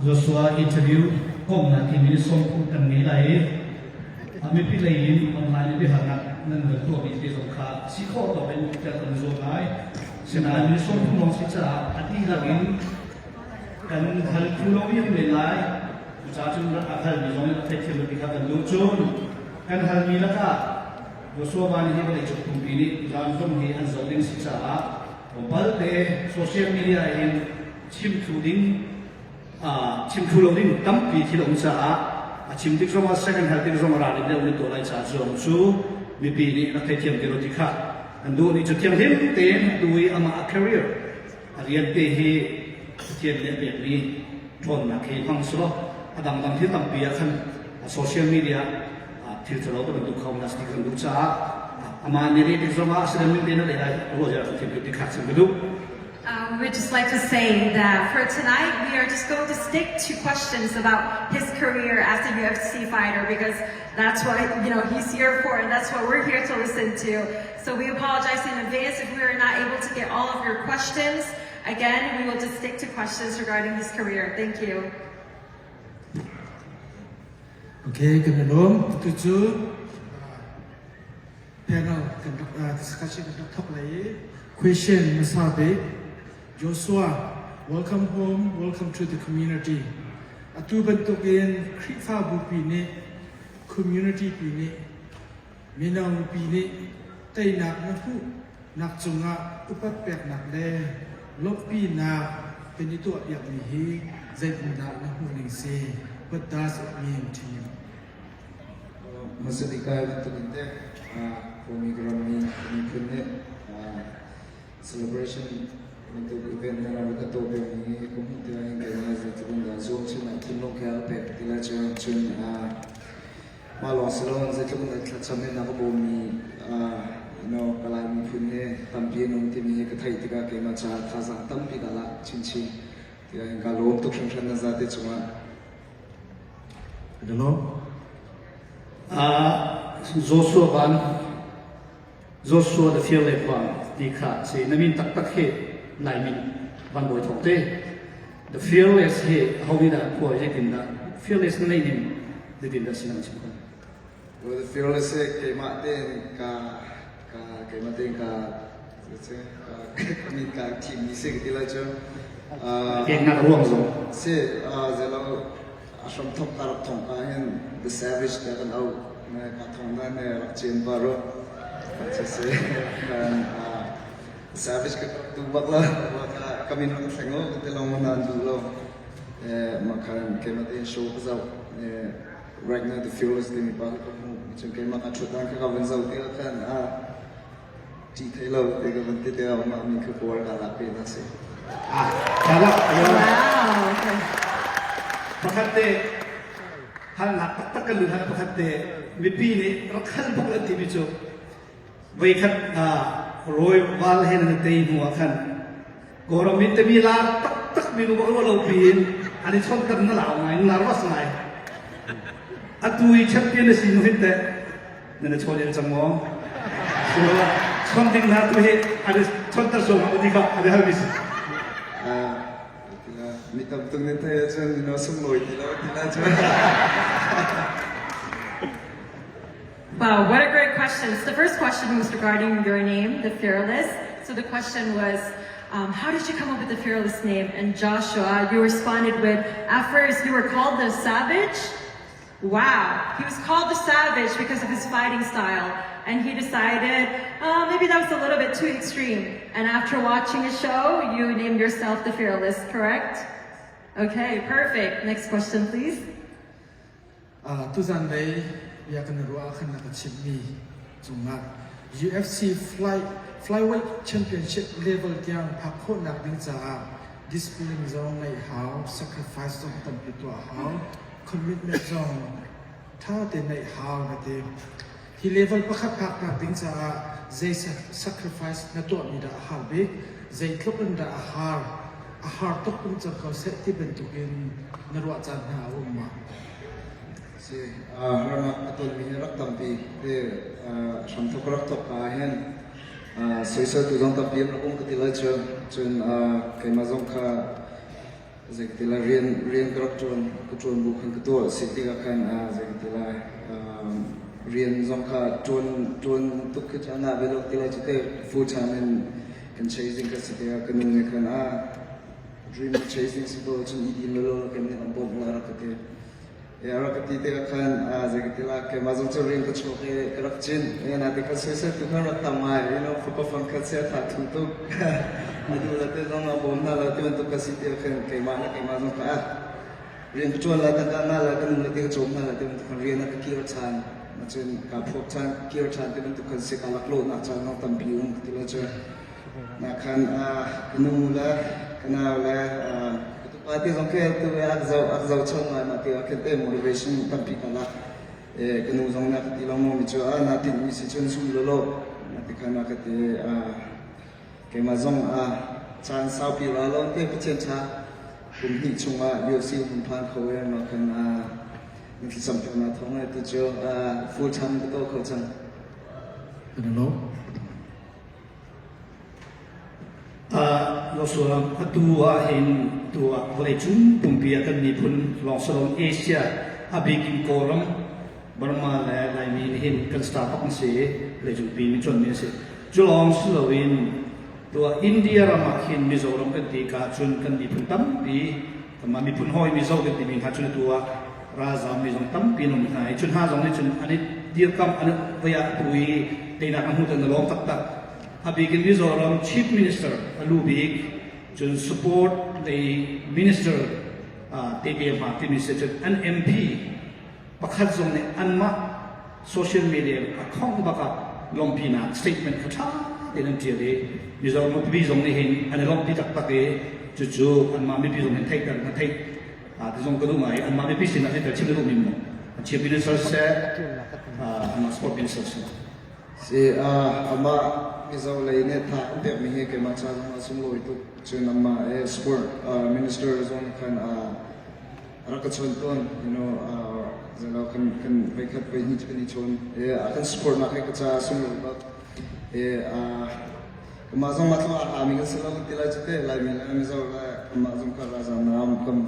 Joshua interview komnak hi minute 30 kan ngei lai i a mipi lei in online in biahalnak nan van tuahmi te zong kha si khawh tawk in tel kan zuam lai. Sinain minute 30 lawng si caah a dihlak in kan hal thlu lo mi men lai. Cucaah cun rak a halmi zong in a theithiam lo ti kha kan duh. Cun kan halmi lakah Joshua Van hi vawleicung pumpi nih zan zong hi an zoh ding si caah tlawmpal te social media in chim thlu ding chim thlu lo ding tampi thil a um caah a chim tik zongah second hal tik zong ral in deuh nan tuah lai caah zong cu mipi nih rak theithiam te lo ti kha an duh ni cu thianghlim tein a tu i amah a career a rian te hi Pathian nih a pekmi ṭhawnnak hi hmang selaw a dangdang thil tampi ah khan social media thil ṭhalo te bantuk kho na si kan duh caah amah nih leh tik zongah a si ning te na leh lai ruah zia kan thim ti kha chim ka duh. We'd just like to say that for tonight, we are just going to stick to questions about his career as a UFC fighter because that's what he's here for and that's what we're here to listen to. So we apologize in advance if we are not able to get all of your questions. Again, we will just stick to questions regarding his career. Thank you. Okay, kan i lawm. Tu cu panel kan rak discussion kan rak thawk lai i question hmasa bik Joshua, welcome home, welcome to the community. Atu bantukin Khrihfabu pi nih community pi nih mino pi nih teinak na hmuh nak cungah upat peknak le lawmhpinak kan i tuahpiakmi hi zeitindah na hmuh ning si? What does it mean to you? Hmasa bik ah bantuk in teh Kawmi rammi miphun nih celebration bantuk event na rak ka tuah pengmi hi ka hmuh tikah hin keimah zeitluk in dah zuam chin ah thinlung kha a pek ti lai cun cun mah lawng si loin zeitluk in dah thlacam in a ka bawmmi Kalay miphun hi tampi an um timi hi ka theih tikah keimah caah thazaang tampi ka lak chinchin tiah hin ka lawm tuk hringhran na zate cungah. Ka lawm. Joshua Van Joshua the Fearless One ti kha si na min taktak hi Lai min Van Bawi Thawng te The Fearless hi ho nih dah khua zeitin dah Fearless na nei ning zeitin dah si nang chim ko? Well, the Fearless hi keimah tein ka ka keimah tein ka ka min ka thimmi si ka ti lai cu. Peknak ruang zong. Si, zelo a hramthok ka rak thong ka hin The Savage te kan auh ne ka thong na ne rak cin pa ro ka si kan The Savage ka tu bak la ka ka min ka thleng lo ka ti long nan du lo ma khan keimah tein show ka zoh right now The Fearless timi pa ka hmu cun keimah ka thut dan ka ka van zoh ti khan a ṭih thei lo te ka van ti te ah mah mi kha kawl ka lak pe na si. Ah, kala. Wow. Okay. Pakhat te halnak taktak kan lut pakhat te mipi nih rak hal bak an timi cu voikhat Roy Val he nan tei hnu ah khan Kawlram mi temi lar taktak mi nu bak lo piin an i chonter na lau ngai nervous ngai atu i champion na si nu hin teh Nan i chawn cang maw? Chawn ding hna tu hi an i chawnter sual ma ti kha an i halmi si. Mi tam tuk nan thei ahcun mino sunglawi ti lo ti la cun. Wow, what a great question. So the first question was regarding your name, the Fearless. So the question was, how did you come up with the Fearless name? And Joshua, you responded with, at first you were called the Savage. Wow, he was called the Savage because of his fighting style. And he decided, oh, maybe that was a little bit too extreme. And after watching a show, you named yourself the Fearless, correct? Okay, perfect. Next question, please. Tuzan lei bia kan ruah khan na ka chimmi cungah UFC fly flyweight championship level tiang phak khawhnak ding caah discipline zong ngeih hau, sacrifice zong tampi tuah hau, commitment zong ṭha tein neih hau na ti. Hi level pakhat phaknak ding caah zei sacrifice na tuahmi dah a har bik, zeitluk in dah a har, a har tuk um cang ko seh ti bantukin na ruah caan hna a um ma? Si, harnak a tonmi hi rak tampi. Hi hramthok rak thok ka hin soisel tu zong tampi an rak um ka ti lai cu. Cun keimah zong kha. Zei ka ti lai rian rian ka rak ṭuan ka ṭuan bu khan ka tuah si tikah khan zei ka ti lai rian zong kha ṭuan ṭuan tuk khi cu a ngah ve lo ti lai cu te full time in kan chasing ka si tikah ka nu nih khan a dream chasing si ko cun i din lolo kan nih an bawmh la rak ka ti. Ya rak ka ti tikah khan zei ka ti la keimah zong cu rian ka chuak i ka rak cin. Na ti khan soisel tu khan rak tam ngai. You know, fapa fang khat sia tha thu tuk. A duh la te zong a bawm hna lo ti bantuk ka si ti khan keimah le keimah zong kha rian ka ṭuan la tangka nga la ka nu le te ka cawm hna la ti bantuk khan rian ah ka kir ṭhan. Cun ka phuak ṭhan kir ṭhan ti bantuk khan si ka laklawh nak caan zong tampi um ti lo cu. Na khan ka nu le ka nau le ka tupa te zong khi tu ak zo ak zo chung ngai ma ti ah khin te motivation tampi ka lak. Ka nu zong na ka ti lo mi cu a na tinh mi si cun zum lo lo na ti khan ka ti keimah zong a caan saupi ra lo te Pathian tha kum hnih chungah UFC hun phan kho e ma khan a na thlacam piak na thong e tu cu full time ka to kho cang. Kan lo. Joshua, atu ahhin tu ah vawleicung pumpi ah kan miphun lawng si loin Asia, a bik in Kawlram, Burma le Laimi nih hin kan star bak an si i vawleicung pi mi cuanmi an si. Cu lawng si loin tu ah India ram ah khin Mizoram kan ti ka ahcun kan miphun tampi kanmah miphun hawi Mizo kan timi hna cun atu ah ralzaam mi zong tampi an um hna i cu hna zong nih cun an i dirkamh an i voi ah tu i teinak an hmu tan a lawm taktak. A bik in Mizoram Chief Minister a lu bik cun support lei minister tete hma timi si cun an MP pakhat zong nih anmah social media a khong bak ah lawmpinak statement kha ṭha tein an ṭial i Mizoram mipi zong nih hin an i lawmhpi taktak i cucu anmah mipi zong hin theihter na theih ti zong ka duh ngai anmah mipi sinah theihter chim na duhmi maw Chief Minister siseh anmah sport minister siseh. Si amah Mizo lei nih tha an pekmi hi keimah ca zong a sunglawi tuk. Cun amah he sport minister zong nih khan a rak ka chawn tawn. You know, zalo kan kan voikhat voihnih cu kan i chawn. A kan support nak hi ka ca a sunglawi bak. Kamah zong mah tluk a mi kan si lo ti lai cu te Laimi le Mizo le kamah zong ka ralzam ram kam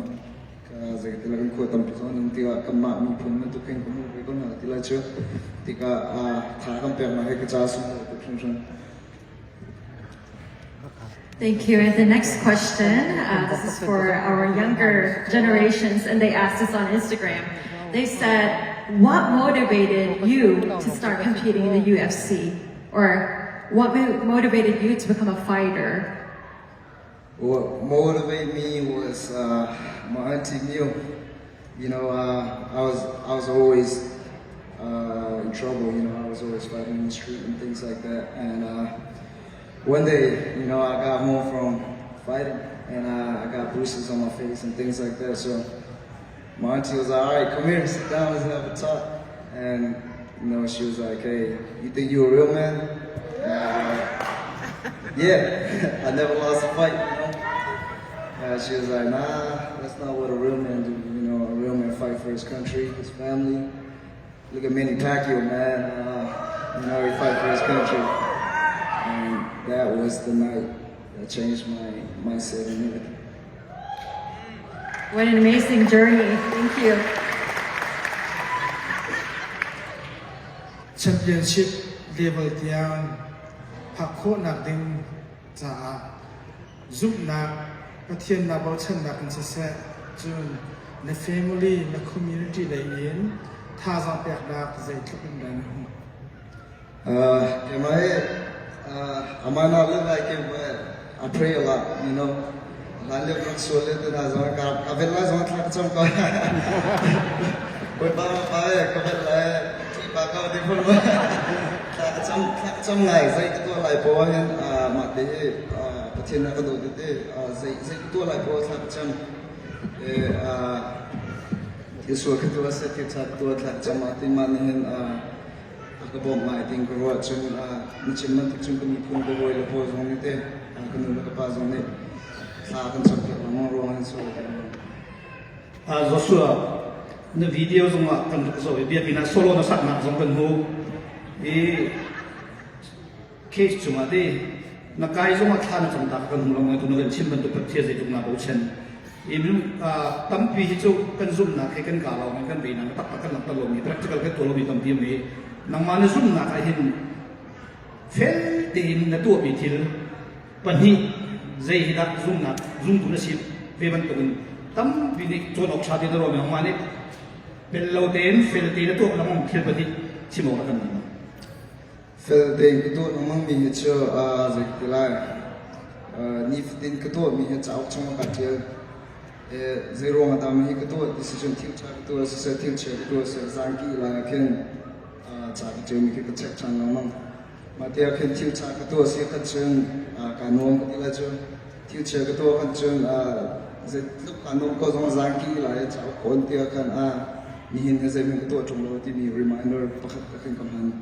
Zeitik kan khua tampi zong an um tikah kanmah miphun bantuk hin kan hmuh ve ko hna ti lai cu tikah tha kan peknak hi ka ca sunglawi tuk hringhran. Thank you. And the next question, this is for our younger generations, and they asked this on Instagram. They said, what motivated you to start competing in the UFC? Or what motivated you to become a fighter? What motivated me was my auntie Neil. You know, I was I was always in trouble. You know, I was always fighting in the street and things like that. And one day, you know, I got home from fighting and I got bruises on my face and things like that. So my auntie was like, all right, come here, sit down, let's have a talk. And, you know, she was like, hey, you think you're a real man? And I was like, yeah, I never lost a fight, you know. She was like, nah, that's not what a real man do. You know, a real man fight for his country, his family. Look at Manny Pacquiao, man. You know, he fight for his country. And that was the night that changed my mindset and everything. What an amazing journey. Thank you. Championship level tiang phak khawhnak ding caah zumhnak Pathian naa bochannak in siseh cun na family na community lei in thazaang peknak zeitluk in dah na hmuh? Keimah hi I might not look like him, but I pray a lot, you know. Hlan lio rak sual le te hna zong ka ka vel lai zong thla ka cam ko. Bawipa pa e ka vel lai ṭi pa ko ti phun thla ka cam thla ka cam ngai zei ka tuah lai po hin mah te hi Pathian na ka dawt te zei zei ka tuah lai po thla ka cam. Thil sual ka tuah se thil ṭha ka tuah thla ka cam ah ti mah nih hin a ka bawmh ngai ting ka ruah cun na chim bantuk cun ka miphun ka hawi le pawl zong nih te ka nu le ka pa zong nih thla kan campiak lengmang ruang hin so Joshua na video zong ah kan rak zoh i biakinn ah solo na saknak zong kan hmu i case cungah te na kai zong ah thla na cam ta kan hmu lo ngai tu na kan chim bantuk Pathian zeitluk na bochan. Hi minung tampi hi cu kan zumhnak he kan kaa lawng in kan veinak taktak kan langhter lomi practical kan tuah lomi tampi um i nangmah na zumhnak ah hin fel tein na tuahmi thil pahnih zei hi dah zumhnak zumtu na si ve bantukin tampi nih cawn awk ṭha ti na ruahmi nangmah nih pel lo tein fel tein na tuah lengmang thil pahnih chim awk na kan duh. Fel tein ka tuah lengmangmi hi cu zei ka ti lai nifatin ka tuahmi hi cauk chungah kaa ṭial. Zei ruangah dah mah hi ka tuah ti si cun thil ṭha ka tuah siseh thil chia ka tuah siseh zaangki lai ah khin ca ka ṭialmi khi ka check ṭhan lengmang. Mah ti ah khin thil ṭha ka tuah si khan cun kaa nuam ka ti lai cu. Thil chia ka tuah khan cun zeitluk kaa nuam ko zong zaangki lai cauk ka on ti ah khan nihin hi zeihmanh ka tuah ṭung lo timi reminder pakhat ka khin ka hman.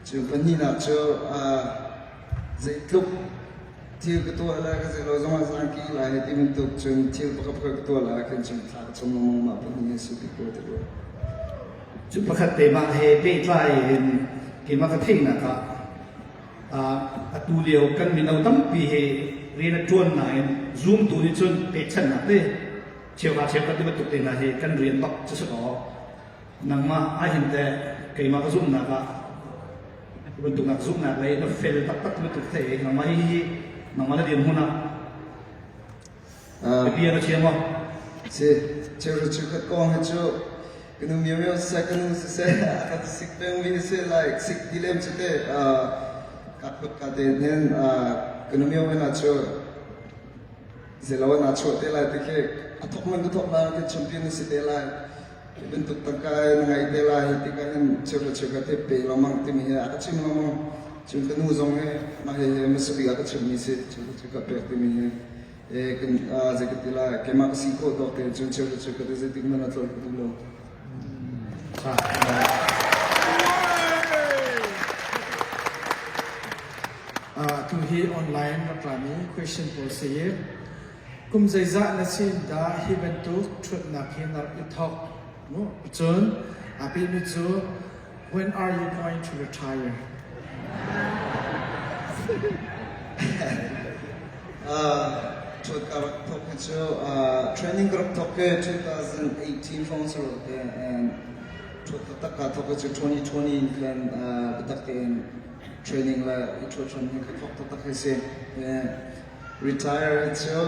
Cu pahnihnak cu zeitluk thil ka tuah le ka zeilo zongah zaangki lai ti bantuk cun thil pakhat pakhat ka tuah lai khin cun thla ka cam lengmang mah pahnih hi si bik ko ti rua. Cu pakhat te mah he pehtlai in keimah ka theihnak ah atu lio kan mino tampi he rian a ṭuan nain zumtu nih cun pekchanhnak te cheuhra cheukhat ti bantuk te hna hi kan rian bak cu si kaw nangmah ahhin teh keimah ka zumhnak ah bantuk nak zumhnak lei na fel taktak bantuk thei nangmah hi hi nangmah na dirhmun ah bia na thiam maw? Si cheu chu khat kong hi cu kanu mio mio se kanu se se ka sik peng mi se like sik ti lem chu te ka phut ka te nen kanu mio na chu zelo na chuah te lai te khi a thok man ka thok na ke champion si te lai bantuk tangka na ngai te lai tikah hin cheuhra cheuhra te pe lengmang timi hi a ka chim lengmang. Cun ka nu zong hi mah hihi hmasa bik a ka chimmi si cheuhra cheuhra pek timi hi e kan zei ka ti lai keimah ka si khawh tawk te cun cheuhra cheuhra te zeitik hmanh ah tlolh ka duh lo. Tu hi online rak rami question pawl si i Kum zeizah na si in dah hi bantuk ṭhutnak hi na rak i thawk? Cun aa pehmi cu When are you going to retire? Ṭhut ka rak thawk hi cu training ka rak thawk hi 2018 hrawng si rua te and ṭhut taktak kaa thawk hi cu 2020 in khan biatak tein training le i ṭhut hram hi ka thawk taktak hi si. Retire cu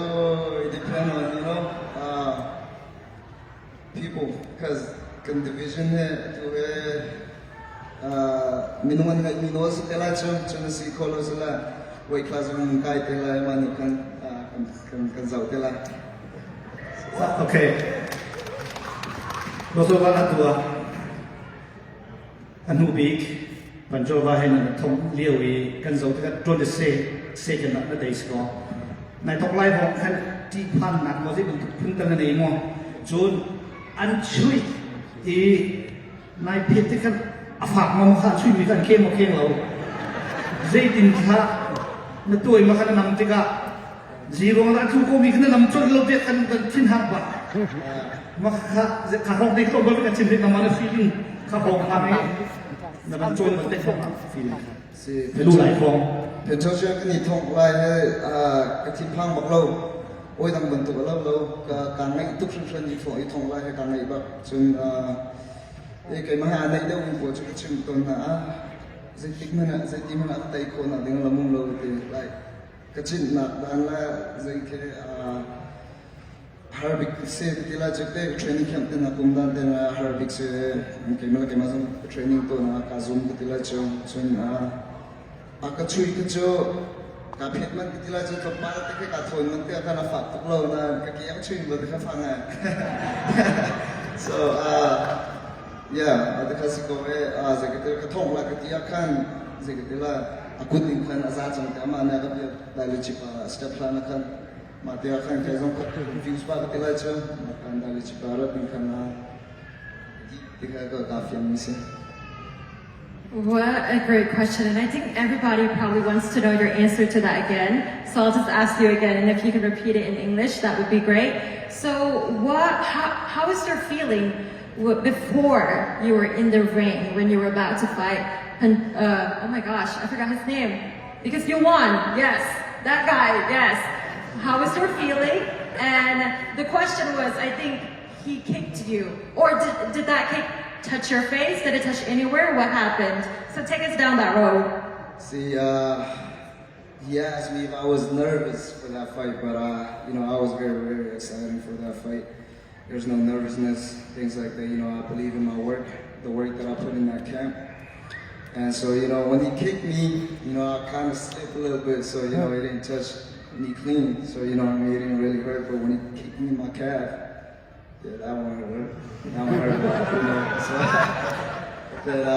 it depend on you know people because kan division he atu he minung an ngeihmi nawl si te lai cu cun a si kho lo si lai weight class zong kai te lai mah nih khan kan kan zoh te lai. Okay. Kosovo atu ah A hnu bik Panjova he nan thong lio i kan zo tikah 26 second ah na tei si kaw nai thok lai hawng khan ṭihphannak maw zei bantuk phun tal na nei maw cun an chuih i nai phet te khan a fak maw kha chuih mi kha an kheng maw kheng lo zeitin kha na tuai ma kha na nam tikah Ziruang dah tlu ko mi kha na lam colh lo te kan kan thin har ba. Ma kha kha hong te ko bal kan chim na ma na feeling kha hong ha me na ban chon ban te hong feeling. Si lu lai phong. Petrol kan i thong lai he ka thin phang bak lo. Oi dang bantuk lo lo ka ka ngai tuk hringhran i thong i thong lai he ka ngai bak cun e keimah he a naih deuh mi pawl cu ka chim tawn hna a zeitik hmanh ah zeiti hmanh ah ka tei khawh nak ding lam um lo ti like Ka chinhnak dan le zei khi har bik si ka ti lai cu te training camp te na kum dan te na har bik si keimah le keimah zong ka training to na ka zum ka ti lai cu cun a ka chui ka cu ka phet man ka ti lai cu tlawmpal te khi ka thawn man te khan a fak tuk lo na ka ke ang chui ba te kha fa ngai so yeah te kha si ko e zei ka ti ka thong la ka ti ah khan zei ka ti la A kut in khan a za cang te amah nih a ka biak dai le chip ah step hlan ah khan mah te ah khan kei zong ka confuse pa ka ti lai cu mah kan dai le chip ah rat in khan a ti kha ka ka fiang mi si. What a great question. And I think everybody probably wants to know your answer to that again. So I'll just ask you again, and if you can repeat it in English, that would be great. So what, how, how is your feeling before you were in the ring when you were about to fight And, uh, oh my gosh, I forgot his name. Because you won, yes. That guy, yes. How was your feeling? And the question was, I think he kicked you. Or did, did that kick touch your face? Did it touch anywhere? What happened? So take us down that road. See, he asked me if I was nervous for that fight, but I was very, very excited for that fight. There's no nervousness, things like that. I believe in my work, the work that I put in that camp. And so, when he kicked me, I kind of slipped a little bit, so, it didn't touch me clean. So, I mean, it didn't really hurt, but when he kicked me in my calf, yeah, that one hurt. That one hurt, So, but, I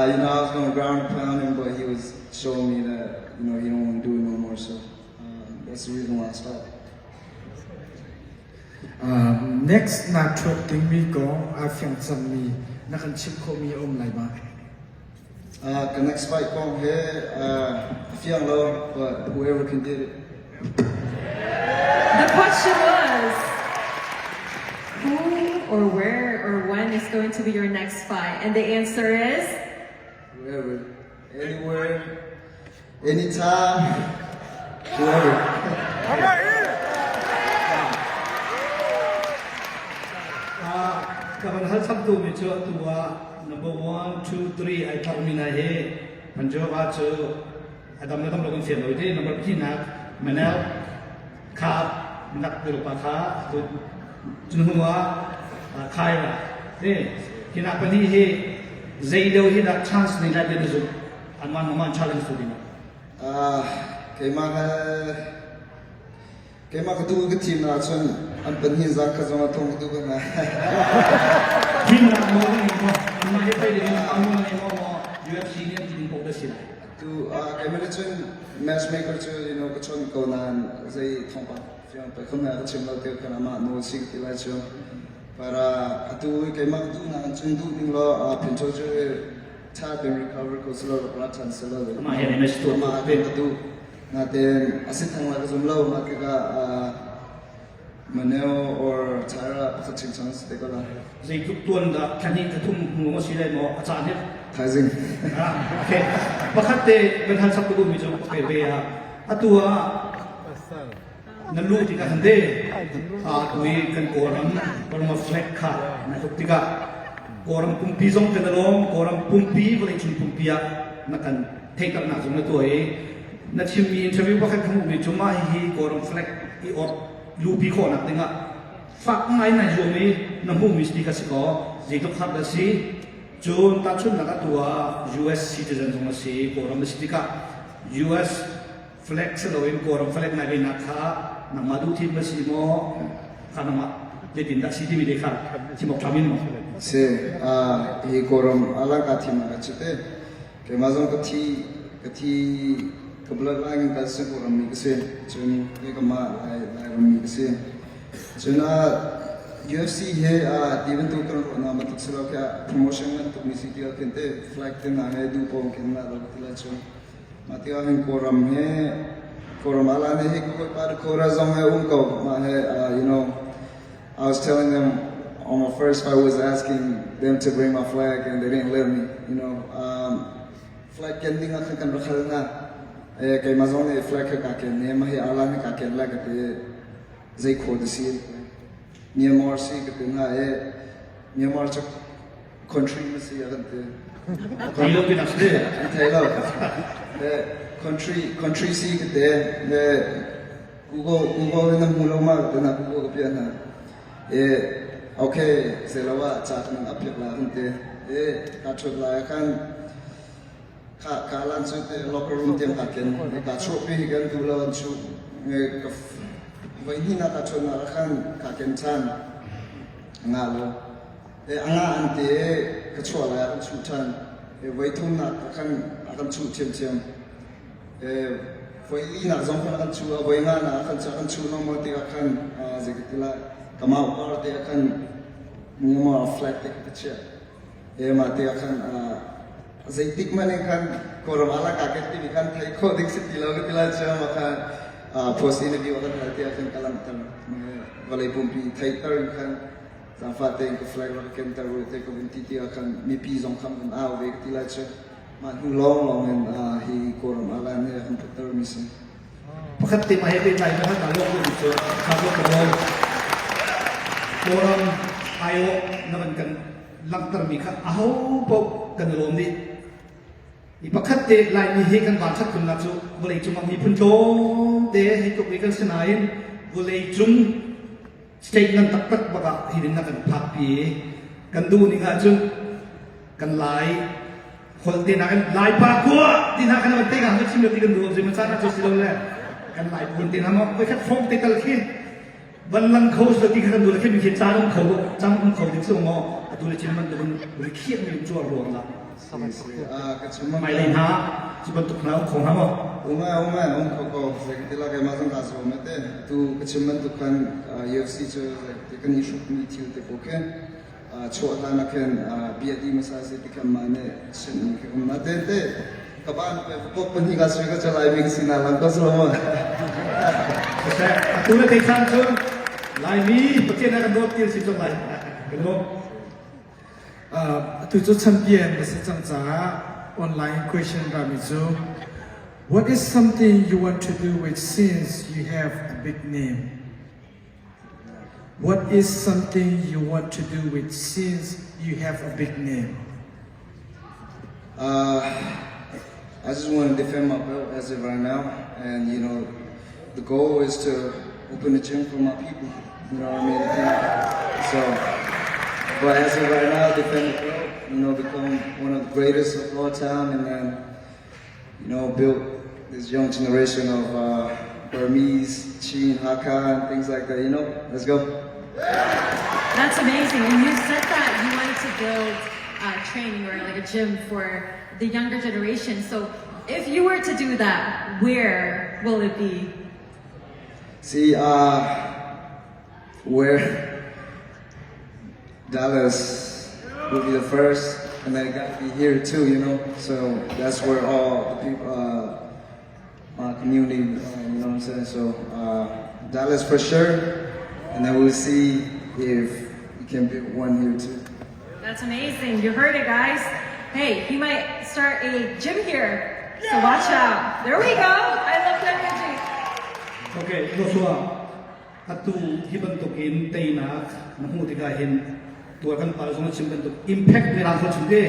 was going to ground and pound him, but he was showing me that, he don't want to do it no more. So that's the reason why I stopped. Next na thuat dingmi kong a fiang cangmi na kan chim khawhmi a um lai ma? The next fight kong he fiang lo, but whoever can get it. The question was, who or where or when is going to be your next fight? And the answer is Whoever, anywhere, anytime, whoever. Ka van hal chap tu mi cu atu ah number one, two, three ai thar mi na hi Panjova cu adam na dam lo kan fian lo ti number nak Manel kha nak pa kha tu cun hnu ah Kyra te hina pani hi zei leo hi dah chance nei lai te na zumh anman naman challenge tu ding? Keimah ka tu ka thim na cun an pahnih za kha zong a thong ka tu ka na. Thim na mo ni mo anmah he pei ding amu na mo mo UFC nih an ti ding pok da si lai. Tu keimah le cun matchmaker cu ka chon ko nain zei thawngpang fiang pe khom na ka chim lo te kan amah nawl si ka ti lai cu. Para atu keimah ka duh na cun duh ning law Pinto cu tha ten recover ko selo rak ra than selo. Amah he match tu Amah ka duh. Natin asit thang la ka zum lo ma ka Manel or Tyra pakhat ching chang te ko la. Zeitluk tuan dah thla hnih thla thum hnu ma si lai maw a caan hi? Thaizing. Okay. Pakhat te kan hal sak tu mi cu pe ve ah atu ah na lu tikah khan te a tui kan Kawlram Burma flag kha na tuk tikah Kawlram pumpi zong kan alawm Kawlram pumpi vawleicung pumpi ah na kan theihternak zong na tuah i na chimmi interview pakhat ka hmuhmi cu mah hihi Kawlram flag i awt lupi khawhnak dingah fak ngai nai zuam i na hmuhmi si kha si kaw zeitluk har dah si. Cun tahchunhnak atu ah US citizen zong a si, Kawlram a si tikah US flag si loin Kawlram flag nai venak kha nangmah duh thim na si maw, kha nangmah zeitin dah si timi te kha chim awk ṭha min maw? Si, hi Kawlram alangka thim ah cu te keimah zong ka thi ka thi ka bloodline in kal si Kawlram mi ka si, cun keimah Lai Lairam mi ka si. Cun UFC he ti bantuk kan ruahnak bantuk si lo khi promotion bantuk mi si ti khin te flag te hna he duh paoh khin na lo ti lai cu. Mah tikah hin Kawlram he Kawlram ala ne hi ka Dakota zong he um ko mah he I was telling them on my first fight, I was asking them to bring my flag and they didn't let me. Flag ken ding ah khan kan rak hal hna. Keimah zong nih flag kha ka ken ne, mah hi ala nih ka ken lai ka ti. Zei khaw da si? Myanmar si ka ti hna i Myanmar cu country ma si a kan ti. Thei lo pinak si. An thei lo. Le country country si ka ti. Le Google Google in na hmu lo ma ka ti hna, Google ka piah hna. E okay zelo ah ca kan apiak la kan ti. E ka thut lai khan ka ka lan cu te locker room tiang ka ken ka chuah pi hi kan tu lo an chu ka voi hnih na ka chuan na khan ka ken than nga lo e anga an te ka chuah lai kan chu than e voi thum na kan kan chu thiam thiam e voi li nak zong khan kan chu a voi nga na kan cha kan chu no mo te khan zei ka tila kamau par te khan Myanmar flag te ka chia e ma te khan zeitik man in khan Kawlram ala ka ket timi khan thei kho ding si ti lo ka ti lai chu ma khan post interview kan hal te khan kalam tar vawlei pumpi thei tar in khan zangfa te ka flag rak ken tar ru te ka vun ti ti khan mipi zong kham vun au ve ka ti lai chu ma hnu long long in hi Kawlram ala ne kan put tar mi si. Pakhat te ma he pe tlai ma ka lo ko cu ka lo ka lo. Kawlram aiawh na van kan langhtermi kha aho paoh kan i lawm dih. Mi pakhat te Laimi hi kan vanṭhat khunnak cu vawleicung ah miphun tlawmte hei tluk ve kan si nain vawleicung state ngan taktak bak ah hi din na kan phakpi i kan duh ning ahcun kan Lai holh te nakin Lai pa khua ti hna kan van te kan chim ti kan duh zei ma caan ah cu si lo le kan Lai phun te hna maw voikhat fong te tal khi van lang kho si ti kha kan duh le khi mi khi caan um kho cang um kho ding si maw atu le chin bantuk in rikhiah mi cuar ruang lah Hmailei hna cu bantuk hna um kho hnga maw? Uma uma um kho ko zeikatila keimah zong kaa zuam te tu ka chim bantuk khan UFC cu kan i hrukmi thil te ko khin chuah hlan ah khin bia di hmasa si ti khan mah nih chimmi khi um na te te ka ban kop pahnih ka sui ka chalai mi ka si na lang ko salo Atu le thei chan cun Laimi Pathian a kan dawt ti si cang lai. Kan lawm. Atu cu champion na si cang caah online question rami cu What is something you want to do with since you have a big name? What is something you want to do with since you have a big name? I just want to defend my belt as of right now, and you know, the goal is to open a gym for my people. You know what I mean? So, but as of right now, defend the belt. You know, become one of the greatest of all time, and then, you know, build this young generation of Burmese, Chin, Hakha, and things like that. You know, let's go. That's amazing. And you said that you wanted to build training or like a gym for the younger generation. So if you were to do that, where will it be? See, where Dallas will be the first, and then it got to be here too, you know. So that's where all the people, my community, you know what I'm saying. So Dallas for sure, and then we'll see if we can build one here too. That's amazing. You heard it, guys. Hey, he might start a gym here. So watch out. There we go. I love that energy. Okay, Joshua, atu hi bantuk in teinak na hmuh tikah hin tuar kan pa zong chim bantuk impact mirang kho chim te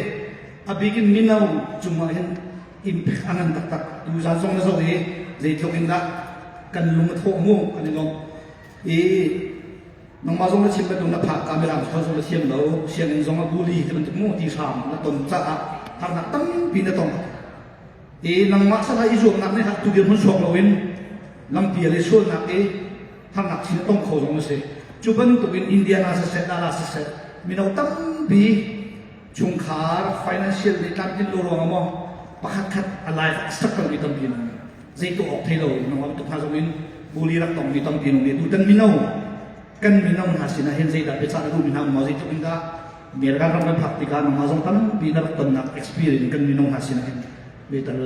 a bik in mino cungah hin impact a ngan taktak tu zan zong na zoh i zeitluk in dah kan lung a thawh mu kan i lawm i nangmah zong na chim bantuk na phak ka mirang kho zong na thiam lo sianginn zong a bully ti bantuk mu ti hram na ton caah harnak tampi na tong i nangmah sala i zuamnak nih tu dirhmun chuak loin lampi le sualnak i harnak chin tong kho zong a si cu bantukin Indiana siseh Dallas siseh mino tampi chungkhar financial nih tlamtlin lo ruangah maw pakhat khat a life a struggle mi tampi an um zei tuah awk thei lo nangmah bantuk hna zong in bully rak tong mi tampi an um i tutan mino kan mino hna sinah hin zeidah biacah na duhmi hna maw zeitluk in dah American ram kan phak tikah nangmah zong tampi na rak tonnak experience kan mino hna sinah hin metal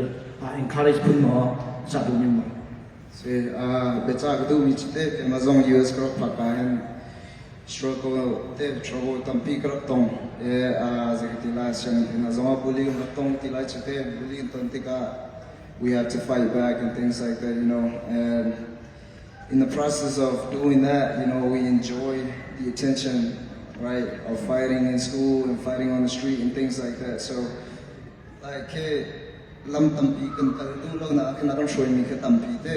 encourage phun maw cah duhmi maw Si biacah ka duhmi cu te keimah zong US ka rak phak ah hin struggle te trouble tampi ka rak tong e zei ka ti lai sianginn hna zong ah bully kan rak tong ti lai cu te bully kan ton tikah we have to fight back and things like that you know and in the process of doing that you know we enjoy the attention right of fighting in school and fighting on the street and things like that so like ke lam tampi kan kal duh lo na khin a kan hruaimi kha tampi te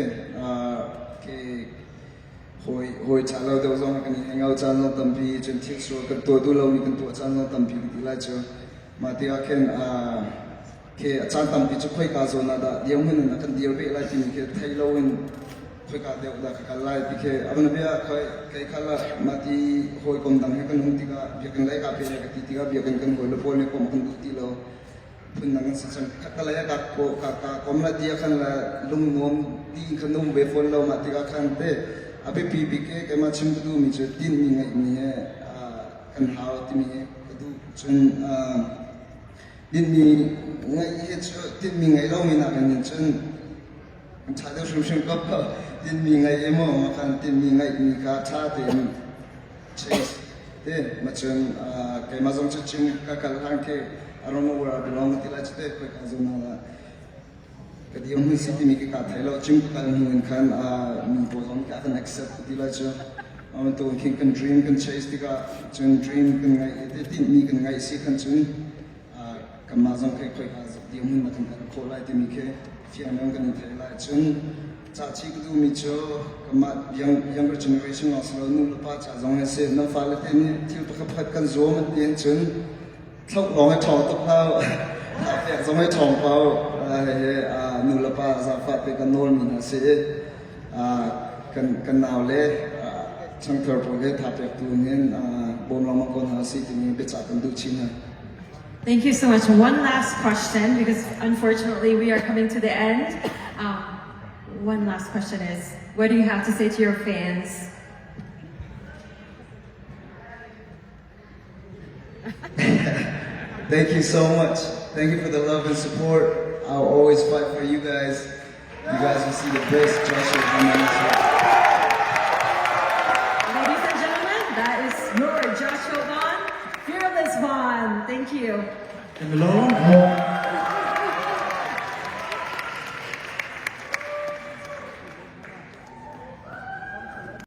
ke hawi hawi cha lo deuh zong kan i hangau caan zong tampi cun thil sual kan tuah duh lomi kan tuah caan zong tampi kan ti lai cu mah tikah khin ke a caan tampi cu khoika zawn ah dah dirhmun in a kan dir ve lai timi khi thei loin khoika deuh dah ka kal lai ti khi a van bia khoi kei khal ah mah ti hawikom dang he kan um tikah biakinn lei ka pe ka ti tikah biakinn kan hawi le pawl nih kom kan duh ti lo phundang an si cang khatalei ah ka ka ka kom la ti ah khan la lungnuam ti khan um ve fawn lo mah tikah khan te a biapi bik ke keimah chim ka duhmi cu tinhmi ngeihmi he kan hau timi ka duh cun tinhmi ngeih hi cu tinhmi ngei lomi nakin hin cun kan ṭha deuh hrimhrim ko tinhmi ngei i maw khan tinhmi ngeihmi kha ṭha tein chase te ma cun keimah zong cu gym ka kal hlan khi I don't know where I belong ti lai cu te khoi ka zawn ah ka dir hmun si timi khi ka thei lo gym ka kal hnu in khan mi pawl zong ka kan accept ti lai cu. Mah bantuk khin kan dream kan chase tikah cun dream kan ngaih i tinhmi kan ngaih si khan cun kanmah zong khi khoika dirhmun na kan kal khawh lai timi khi fiang in kan in theih lai. Cun cahchih ka duhmi cu kanmah younger generation lawng si lo nu le pa ca zong hi si nan fale te nih thil pakhat pakhat kan zuam an ti cun thloh lawng hi ṭhawng tuk hlah thapek zong hi ṭhawng ko hihi nu le pa zaangfah te kan nawlmi hna si i kan kan nau le changthar pawl he thapek tu hin bawm lengmang ko hna si timi biacah kan duh chin hna. Thank you so much. One last question, because unfortunately we are coming to the end. One last question is, what do you have to say to your fans? Thank you so much. Thank you for the love and support. I'll always fight for you guys. You guys will see the best Joshua Van. Ladies and gentlemen, that is your Joshua Van, Fearless Van. Thank you. Kan lawm.